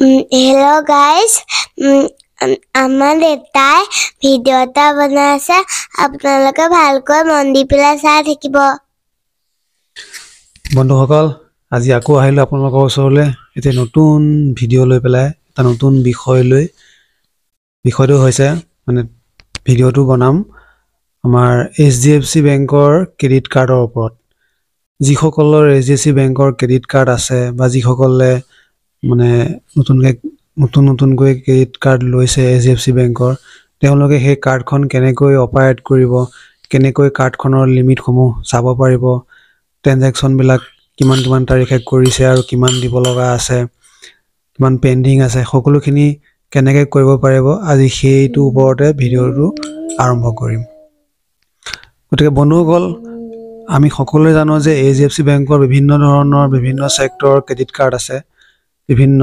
Hello' guys, আমাৰ দেউতাই video' এটা বনাই আছে, আপোনালোকে ভালকৈ মন দি পেলাই চাই থাকিব। বন্ধুসকল, আজি আকৌ আহিলোঁ আপোনালোকৰ ওচৰলৈ এতিয়া নতুন ভিডিঅ' লৈ পেলাই, এটা নতুন বিষয় লৈ। বিষয়টো হৈছে মানে ভিডিঅ'টো বনাম আমাৰ এইচ ডি এফ চি বেংকৰ ক্ৰেডিট কাৰ্ডৰ ওপৰত। যিসকলৰ এইচ ডি এফ চি বেংকৰ ক্ৰেডিট কাৰ্ড আছে বা যিসকলে মানে নতুনকৈ নতুন নতুনকৈ ক্ৰেডিট কাৰ্ড লৈছে এইচ ডি এফ চি বেংকৰ, তেওঁলোকে সেই কাৰ্ডখন কেনেকৈ অপাৰেট কৰিব, কেনেকৈ কাৰ্ডখনৰ লিমিটসমূহ চাব পাৰিব, ট্ৰেনজেকশ্যনবিলাক কিমান কিমান তাৰিখে কৰিছে আৰু কিমান দিব লগা আছে, কিমান পেণ্ডিং আছে, সকলোখিনি কেনেকৈ কৰিব পাৰিব, আজি সেইটোৰ ওপৰতে ভিডিঅ'টো আৰম্ভ কৰিম। গতিকে বন্ধুসকল, আমি সকলোৱে জানো যে এইচ ডি এফ চি বেংকৰ বিভিন্ন ধৰণৰ বিভিন্ন ছেক্টৰৰ ক্ৰেডিট কাৰ্ড আছে বিভিন্ন।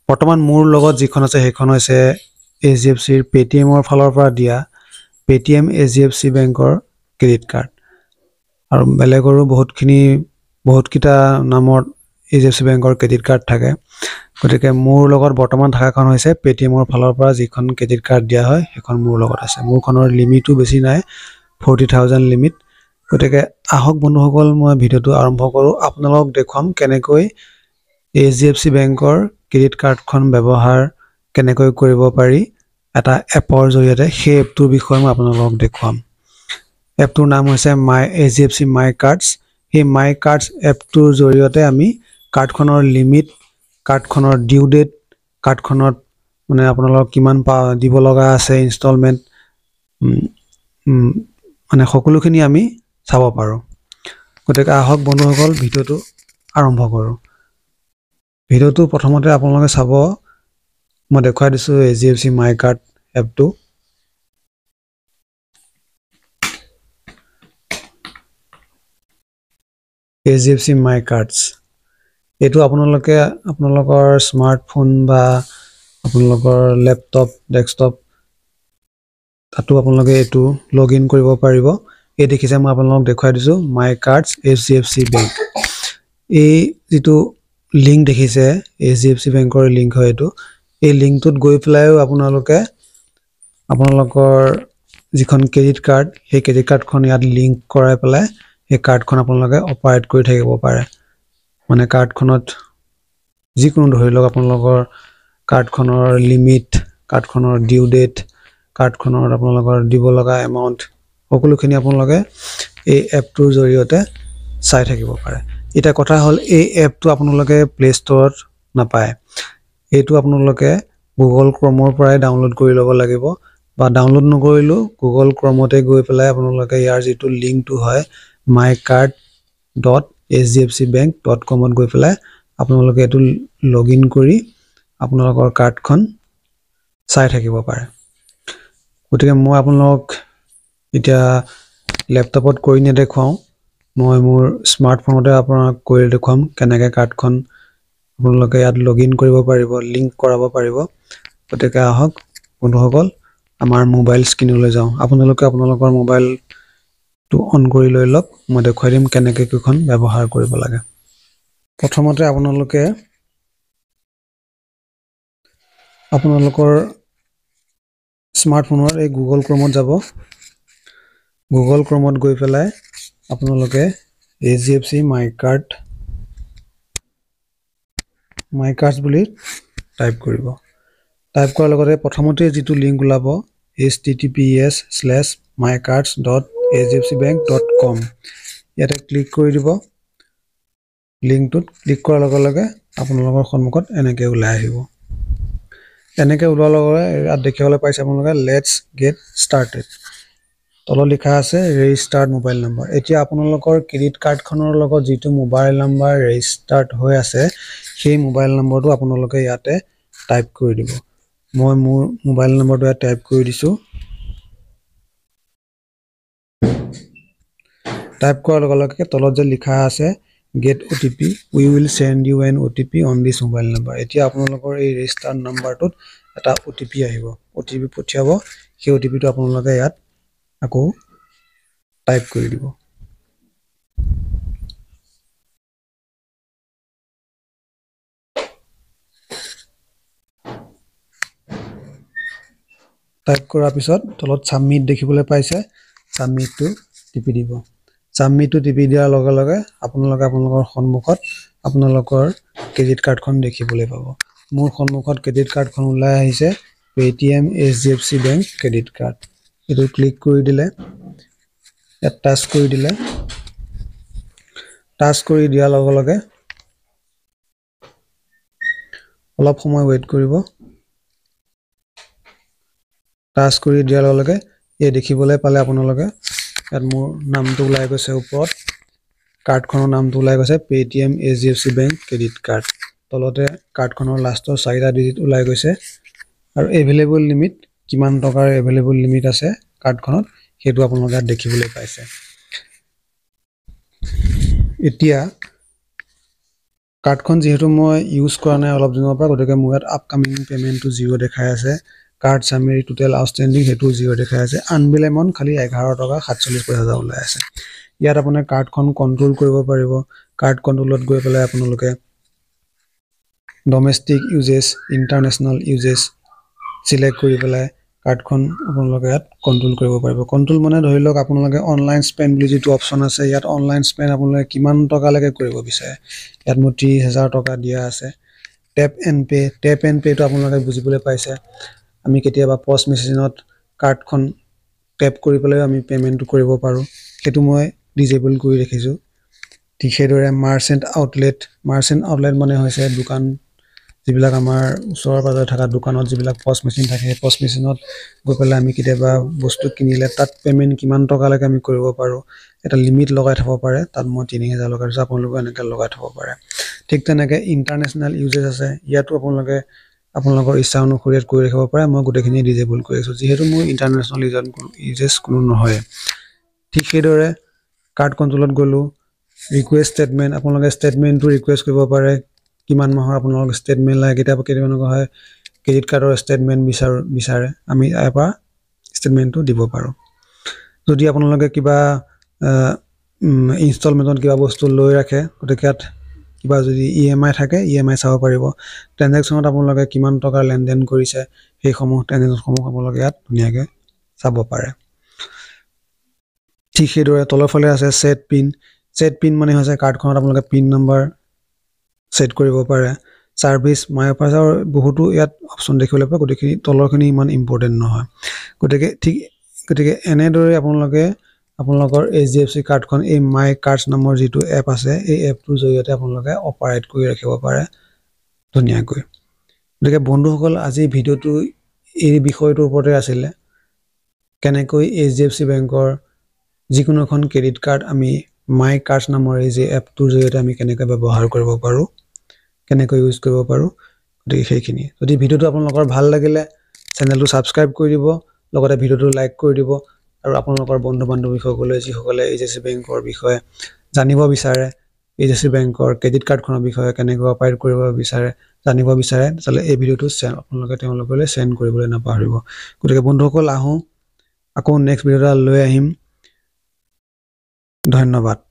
বৰ্তমান মোৰ লগত যিখন আছে, সেইখন হৈছে এইচ ডি এফ চিৰ পে'টিএমৰ ফালৰ পৰা দিয়া Paytm H D F C বেংকৰ ক্ৰেডিট কাৰ্ড। আৰু বেলেগৰো বহুতখিনি বহুতকেইটা নামত এইচ ডি এফ চি বেংকৰ ক্ৰেডিট কাৰ্ড থাকে। গতিকে মোৰ লগত বৰ্তমান থকাখন হৈছে পে'টিএমৰ ফালৰ পৰা যিখন ক্ৰেডিট কাৰ্ড দিয়া হয়, সেইখন মোৰ লগত আছে। মোৰখনৰ লিমিটো বেছি নাই, 40,000 লিমিট। গতিকে আহক বন্ধুসকল, মই ভিডিঅ'টো আৰম্ভ কৰোঁ। আপোনালোকক দেখুৱাম কেনেকৈ এইচ ডি এফ চি বেংকৰ ক্ৰেডিট কাৰ্ডখন ব্যৱহাৰ কেনেকৈ কৰিব পাৰি এটা এপৰ জৰিয়তে। সেই এপটোৰ বিষয়ে মই আপোনালোকক দেখুৱাম। এপটোৰ নাম হৈছে মাই এইচ ডি এফ চি মাই কাৰ্ডছ। সেই মাই কাৰ্ডছ এপটোৰ জৰিয়তে আমি কাৰ্ডখনৰ লিমিট, কাৰ্ডখনৰ ডিউ ডেট, কাৰ্ডখনত মানে আপোনালোকক কিমান দিব লগা আছে ইনষ্টলমেণ্ট, মানে সকলোখিনি আমি চাব পাৰোঁ। গতিকে আহক বন্ধুসকল, ভিডিঅ'টো আৰম্ভ কৰোঁ। ভিডিঅ'টো প্ৰথমতে আপোনালোকে চাব, মই দেখুৱাই দিছোঁ এইচ ডি এফ চি মাই কাৰ্ড এপটো। এইচ ডি এফ চি মাই কাৰ্ডছ এইটো আপোনালোকে আপোনালোকৰ স্মাৰ্টফোন বা আপোনালোকৰ লেপটপ, ডেস্কটপ, তাতো আপোনালোকে এইটো লগ ইন কৰিব পাৰিব। এই দেখিছে, মই আপোনালোকক দেখুৱাই দিছোঁ my cards H D F C bank. এই যিটো লিংক দেখিছে, এইচ ডি এফ চি বেংকৰ লিংক হয় এইটো। এই লিংকটোত গৈ পেলাইও আপোনালোকে আপোনালোকৰ যিখন ক্ৰেডিট কাৰ্ড, সেই ক্ৰেডিট কাৰ্ডখন ইয়াত লিংক কৰাই পেলাই সেই কাৰ্ডখন আপোনালোকে অপাৰেট কৰি থাকিব পাৰে। মানে কাৰ্ডখনত যিকোনো, ধৰি লওক আপোনালোকৰ কাৰ্ডখনৰ লিমিট, কাৰ্ডখনৰ ডিউ ডেট, কাৰ্ডখনৰ আপোনালোকৰ দিব লগা এমাউণ্ট, সকলোখিনি আপোনালোকে এই এপটোৰ জৰিয়তে চাই থাকিব পাৰে। এতিয়া কথা হ'ল, এই এপটো আপোনালোকে প্লে' ষ্ট'ৰত নাপায়। এইটো আপোনালোকে গুগল ক্ৰমৰ পৰাই ডাউনলোড কৰি ল'ব লাগিব বা ডাউনলোড নকৰিলেও গুগল ক্ৰমতে গৈ পেলাই আপোনালোকে ইয়াৰ যিটো লিংকটো হয়, mycard.hdfcbank.comত গৈ পেলাই আপোনালোকে এইটো লগ ইন কৰি আপোনালোকৰ কাৰ্ডখন চাই থাকিব পাৰে। গতিকে মই আপোনালোকক এতিয়া লেপটপত কৰি নেদেখুৱাওঁ, মই মোৰ স্মাৰ্টফোনতে আপোনাক কৰি দেখুৱাম কেনেকৈ কাৰ্ডখন আপোনালোকে ইয়াত লগ ইন কৰিব পাৰিব, লিংক কৰাব পাৰিব। গতিকে আহক বন্ধুসকল, আমাৰ মোবাইল স্ক্ৰীণলৈ যাওঁ। আপোনালোকে আপোনালোকৰ মোবাইলটো অন কৰি লৈ লওক, মই দেখুৱাই দিম কেনেকৈ কেইখন ব্যৱহাৰ কৰিব লাগে। প্ৰথমতে আপোনালোকে আপোনালোকৰ স্মাৰ্টফোনৰ এই গুগল ক্ৰমত যাব। গুগল ক্ৰমত গৈ পেলাই আপোনালোকে এইচ ডি এফ চি মাই কাৰ্ডছ বুলি টাইপ কৰিব। টাইপ কৰাৰ লগতে প্ৰথমতে যিটো লিংক ওলাব, https:/mycards.hdfcbank.com, ইয়াতে ক্লিক কৰি দিব। লিংকটোত ক্লিক কৰাৰ লগে লগে আপোনালোকৰ সন্মুখত এনেকৈ ওলাই আহিব। এনেকৈ ওলোৱাৰ লগে লগে ইয়াত দেখিবলৈ পাইছে আপোনালোকে let's get started, তলত লিখা আছে ৰেজিষ্টাৰ্ড মোবাইল নম্বৰ। এতিয়া আপোনালোকৰ ক্ৰেডিট কাৰ্ডখনৰ লগত যিটো মোবাইল নাম্বাৰ ৰেজিষ্টাৰ্ড হৈ আছে, সেই মোবাইল নম্বৰটো আপোনালোকে ইয়াতে টাইপ কৰি দিব। মই মোৰ মোবাইল নম্বৰটো ইয়াত টাইপ কৰি দিছোঁ। টাইপ কৰাৰ লগে লগে তলত যে লিখা আছে get OTP, we will send you an OTP on this mobile number। এতিয়া আপোনালোকৰ এই ৰেজিষ্টাৰ্ড নাম্বাৰটোত এটা অ' টি পি আহিব, অ' টি পি পঠিয়াব। সেই অ' টি পিটো আপোনালোকে ইয়াত আকৌ টাইপ কৰি দিব। টাইপ কৰাৰ পিছত তলত ছাবমিট দেখিবলৈ পাইছে, ছাবমিটটো টিপি দিব। ছাবমিটটো টিপি দিয়াৰ লগে লগে আপোনালোকে আপোনালোকৰ সন্মুখত আপোনালোকৰ ক্ৰেডিট কাৰ্ডখন দেখিবলৈ পাব। মোৰ সন্মুখত ক্ৰেডিট কাৰ্ডখন ওলাই আহিছে, Paytm HDFC bank credit card. এইটো ক্লিক কৰি দিলে, ইয়াত টাচ কৰি দিলে, টাচ কৰি দিয়াৰ লগে লগে অলপ সময় ৱেইট কৰিব। টাচ কৰি দিয়াৰ লগে লগে এই দেখিবলৈ পালে আপোনালোকে ইয়াত মোৰ নামটো ওলাই গৈছে, ওপৰত কাৰ্ডখনৰ নামটো ওলাই গৈছে, Paytm HDFC bank credit card. তলতে কাৰ্ডখনৰ লাষ্টৰ 4টা ডিজিট ওলাই গৈছে আৰু এভেইলেবল লিমিট কিমান টকাৰ এভেইলেবল লিমিট আছে কাৰ্ডখনত সেইটো আপোনালোকে ইয়াত দেখিবলৈ পাইছে। এতিয়া কাৰ্ডখন যিহেতু মই ইউজ কৰা নাই অলপ দিনৰ পৰা, গতিকে মোৰ ইয়াত আপকামিং পে'মেণ্টটো জিৰ' দেখাই আছে। কাৰ্ড চামেৰি টোটেল আউটষ্টেণ্ডিং সেইটো জিৰ' দেখাই আছে। আনবিল এমাউণ্ট খালি 11 টকা 47 পইচা ওলাই আছে। ইয়াত আপোনাৰ কাৰ্ডখন কণ্ট্ৰল কৰিব পাৰিব। কাৰ্ড কণ্ট্ৰলত গৈ পেলাই আপোনালোকে domestic uses, international uses select কৰি পেলাই কাৰ্ডখন আপোনালোকে ইয়াত কণ্ট্ৰল কৰিব পাৰিব। কণ্ট্ৰল মানে ধৰি লওক আপোনালোকে অনলাইন স্পেণ্ড বুলি যিটো অপশ্যন আছে, ইয়াত অনলাইন স্পেণ্ড আপোনালোকে কিমান টকালৈকে কৰিব বিচাৰে, ইয়াত মোৰ 30,000 টকা দিয়া আছে। Tap and pay, tap and পে'টো আপোনালোকে বুজিবলৈ পাইছে। আমি কেতিয়াবা পষ্ট মেচিনত কাৰ্ডখন টেপ কৰি পেলাইও আমি পে'মেণ্টটো কৰিব পাৰোঁ, সেইটো মই ডিজেবল কৰি ৰাখিছোঁ। ঠিক সেইদৰে মাৰ্চেণ্ট আউটলেট, মাৰ্চেণ্ট আউটলেট মানে হৈছে দোকান, যিবিলাক আমাৰ ওচৰে পাঁজৰে থকা দোকানত যিবিলাক পষ্ট মেচিন থাকে, সেই পষ্ট মেচিনত গৈ পেলাই আমি কেতিয়াবা বস্তু কিনিলে তাত পে'মেণ্ট কিমান টকালৈকে আমি কৰিব পাৰোঁ, এটা লিমিট লগাই থ'ব পাৰে। তাত মই 3,000 লগাই থৈছোঁ, আপোনালোকেও এনেকৈ লগাই থ'ব পাৰে। ঠিক তেনেকৈ ইণ্টাৰনেশ্যনেল ইউজেছ আছে, ইয়াতো আপোনালোকে আপোনালোকৰ ইচ্ছা অনুসৰি ইয়াত কৰি ৰাখিব পাৰে। মই গোটেইখিনি ডিজেবল কৰি আছোঁ যিহেতু মোৰ ইণ্টাৰনেশ্যনেল ইউজেছ কোনো নহয়। ঠিক সেইদৰে কাৰ্ড কণ্ট্ৰলত গ'লোঁ, ৰিকুৱেষ্ট ষ্টেটমেণ্ট, আপোনালোকে ষ্টেটমেণ্টটো ৰিকুৱেষ্ট কৰিব পাৰে, কিমান মাহৰ আপোনালোকক ষ্টেটমেণ্ট লাগে। কেতিয়াবা কেতিয়াবা এনেকুৱা হয় ক্ৰেডিট কাৰ্ডৰ ষ্টেটমেণ্ট বিচাৰে, আমি ইয়াৰ পৰা ষ্টেটমেণ্টটো দিব পাৰোঁ। যদি আপোনালোকে কিবা ইনষ্টলমেণ্টত কিবা বস্তু লৈ ৰাখে, গতিকে ইয়াত কিবা যদি EMI থাকে, EMI চাব পাৰিব। ট্ৰেনজেকশ্যনত আপোনালোকে কিমান টকাৰ লেনদেন কৰিছে সেইসমূহ ট্ৰেনজেকশ্যনসমূহ আপোনালোকে ইয়াত ধুনীয়াকৈ চাব পাৰে। ঠিক সেইদৰে তলৰ ফালে আছে ছেট পিন। ছেট পিন মানে হৈছে কাৰ্ডখনত আপোনালোকে পিন নম্বৰ ছেট কৰিব পাৰে। ছাৰ্ভিচ, মাই অফাৰ্ছ আৰু বহুতো ইয়াত অপশ্যন দেখিবলৈ পায়। গোটেইখিনি তলৰখিনি ইমান ইম্পৰ্টেণ্ট নহয়। গতিকে এনেদৰে আপোনালোকে আপোনালোকৰ HDFC কাৰ্ডখন এই মাই কাৰ্ডছ নামৰ যিটো এপ আছে, এই এপটোৰ জৰিয়তে আপোনালোকে অপাৰেট কৰি ৰাখিব পাৰে ধুনীয়াকৈ। গতিকে বন্ধুসকল, আজি ভিডিঅ'টো এই বিষয়টোৰ ওপৰতে আছিলে, কেনেকৈ HDFC বেংকৰ যিকোনো এখন ক্ৰেডিট কাৰ্ড আমি মাই কাৰ্ডছ নামৰ এই যে এপটোৰ জৰিয়তে আমি কেনেকৈ ব্যৱহাৰ কৰিব পাৰোঁ, কেনেকৈ ইউজ কৰিব পাৰোঁ, গতিকে সেইখিনি। যদি ভিডিঅ'টো আপোনালোকৰ ভাল লাগিলে চেনেলটো ছাবস্ক্ৰাইব কৰি দিব, লগতে ভিডিঅ'টো লাইক কৰি দিব আৰু আপোনালোকৰ বন্ধু বান্ধৱীসকলে যিসকলে HDFC বেংকৰ বিষয়ে জানিব বিচাৰে, HDFC বেংকৰ ক্ৰেডিট কাৰ্ডখনৰ বিষয়ে কেনেকৈ অপাৰেট কৰিব বিচাৰে জানিব বিচাৰে, তেতিয়াহ'লে এই ভিডিঅ'টো আপোনালোকে তেওঁলোকলৈ চেণ্ড কৰিবলৈ নাপাহৰিব। গতিকে বন্ধুসকল, আহোঁ আকৌ নেক্সট ভিডিঅ' এটা লৈ আহিম। ধন্যবাদ।